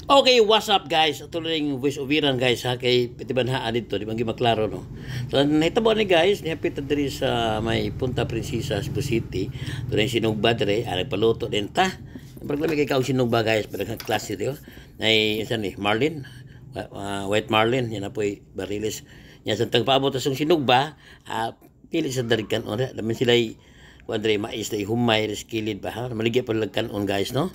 Okay, what's up, guys? Tuloy yung voice overan, guys, ha, kay petibanhaan dito, di ba maklaro, no? So nahitabo ni, guys, nihapit ta diri sa may Punta Princesa, Cebu City. Tuloy yung sinugba diri, ah, nagpaluto din ta. Pero kay kaog sinugba, guys, pero klase dito. Nay isa ni Marlin, White Marlin, yan na po bariles. Yan sa tagpaabot sa sinugba, pili sa darikan on, lamin sila kuan diri mais na humay res kilid ba, ha? Maligya pa lang kanon, guys, no?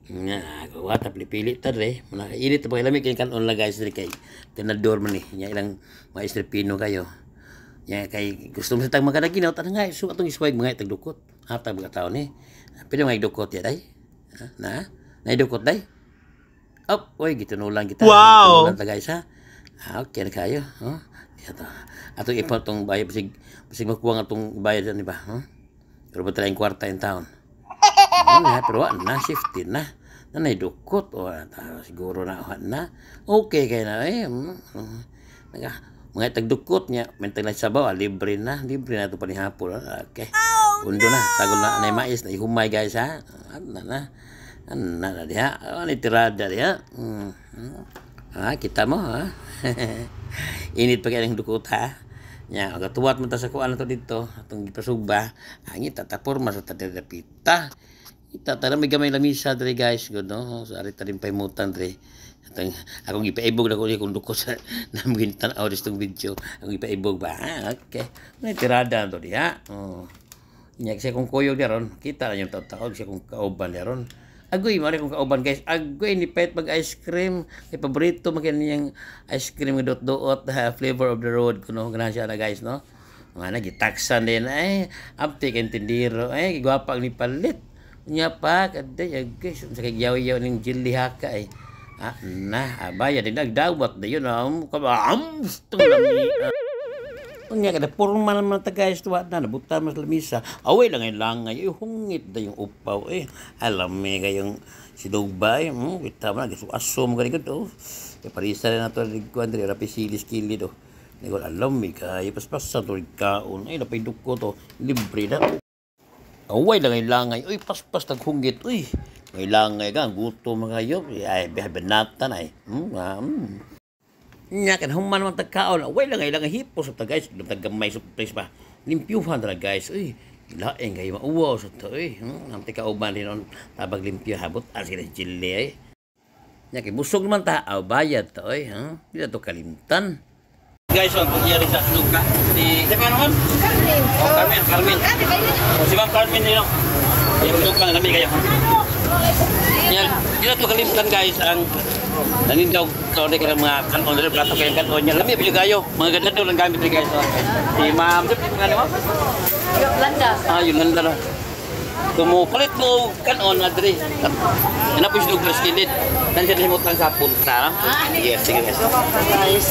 Nga, ako ta pili ta dre. Mana init pa lami kay kanon la, guys, dre kay tinador man ni. Nya ilang mais pino kayo. Nya kay gusto mo sa tag magkadaginaw tan nga so atong iswag mga tagdukot. Hata mga tao ni. Pili mga dukot ya day. Ha? Na? Na dukot day? Op, oy gitunulan kita. Wow. Gitunulan ta, guys, ha. Ah, okay na kayo. Huh? Ito. Atong ipon tong bayad basig basig makuha nga tong bayad ni ba, huh? Pero ba tayong kwarta in town? Ano na, pero wa na, safety na. Nanay dukot, o siguro na, wa na. Okay kay na, eh. Naga, mga tagdukot niya, mental lang sabaw, ah, libre na ito pa ni hapon. Ah. Okay. Pundo na, sagol na anay mais, na ihumay, guys, ha. Ano na, ano na, na diha, ano tirada diha. Ah, kita mo, ha. Init pa kaya ng dukot, ha. Nya, agatuwat mo ta sa kuan na to dito, atong gipasugba, ang ita ta porma sa tadirapita. Ita tara may gamay lamisa diri, guys, good, no. So ari ta rin pahimutan diri. Atong akong gipaibog na ko ni kung dukot sa namgin tan-aw tong video. Akong gipaibog ba? Ah, okay. May tirada to diha. Oh. Nya kasi kung kuyog diron, kita na yung taon siya kung kauban diron. Agoy, mari kung kauban, guys. Agoy ni pet mag ice cream. Kay paborito man kay niyang ice cream nga dot-dot, flavor of the road kuno ganahan siya na, guys, no. Mga nagitaksan din ay apti kay tindero ay gwapa ang nipalit. Nya pa kaday guys, sa kay yaw-yaw ning jelly haka ay. Ah, na, abaya din nagdawat na yun. Am, lami. Unya kada porma naman ta, guys, tuwa na nabutan mas lamisa. Away lang ay langay, eh, hungit na yung upaw eh. Alam me kayong sinugba eh. Kita mo na gusto aso mo gani oh. Kay parisa na nato kuan diri rapi silis kilid oh. Nigol alam mi kay paspas sa tuig kaon ay napay duko to libre na. Away lang ay langay, uy paspas taghunggit, uy. May langay ka, gutom kayo. Ay, binatan ay. Nya kan human man tagkaon, away lang ay lang hipos sa ta, guys, tagamay sa place ba. Limpyuhan ra, guys. Uy, lain kayo mauwaw sa to eh. Amti kauban din on tabag limpyo habot as sila chili ay. Nya kay busog naman ta, aw bayad ta oy, ha? Di na to kalimtan. Guys, ang pangyari sa Luka. Si si ano, ma'am? Carmen. Oh, Carmen, Carmen. Oh, si Ma'am Carmen niyo. Yung Luka lami kayo. Yan, di na to kalimtan, guys, ang nanindaw kaon kay mga kanon diri plato kay kanon niya. Lami pa kayo. Mga ganda daw lang gamit ni, guys. Oh. Si Ma'am, si ano, ma'am? Yolanda. Ah, Yolanda no. Tumupalit mo kanon na diri. Yan na po si Douglas Kilid. Nandiyan sa himutang sa punta. Yes, sige, guys. Guys.